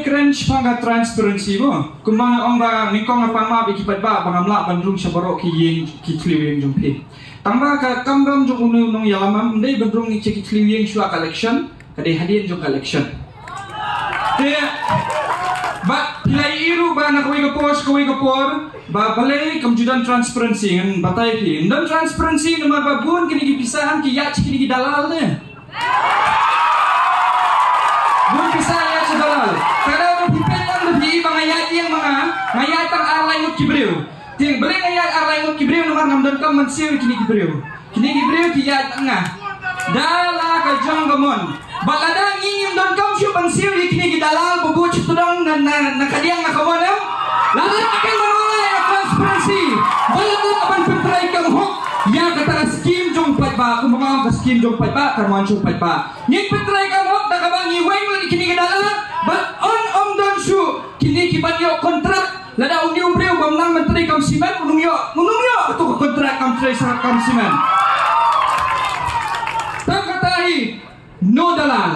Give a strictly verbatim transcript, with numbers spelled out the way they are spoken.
Kren shaphang ka transparency mo. Kumba nga ong ba nyngkong nga pang map ïa ki paidbah ba ngam lah ban rung sha baroh ki ïing ki thliew ïing jong phi. Tang ba ka kam dam jong une u nongïalam ym dei ban rung sha ki thliew ïing shuwa ka election, ka dei hadien jong ka election. Te ba phi la ïohi ruh ba na kawei ka por sha kawei ka por ba balei kam ju don transparency, ngan batai phi. Ym don transparency namar ba bun kine ki pisa hangne ki ïaid sha kine ki dalal ne. Bun pisa ïaid sha dalal. Ka dei ba phi peit tang da phi ba nga ïaid ïeng ma nga, nga ïaid tang ar lai ngut ki briew. Te balei nga ïaid ar lai ngut ki briew? Namar ngam donkam ban siew ïa kine ki briew. Kine ki briew ki ïaid tang nga. Da la ka jong ka mon. Bad lada ngi ngim donkam shuh ban siew ïa kine ki dalal ba bun shu tdong na, na, na ka diang na ka mon em. Lada ka kren ban wan ïa transparency. Bad lada ka ban pyntrei kam hok ïa kata ka skim jong paidbah, kumba nga ong ka skim jong paidbah, ka mon jong paidbah. Ngin pyntrei kam hok da kaba ngi weng lut ïa kine ki dalal, bad un ym don shuh kine ki ban ïoh kontrak. Lada une u briew bym nang ban trei kam simen, un ym ïoh, un ym ïoh kato ka kontrak kam trei sa kam simen. Tang kata hi, no dalal.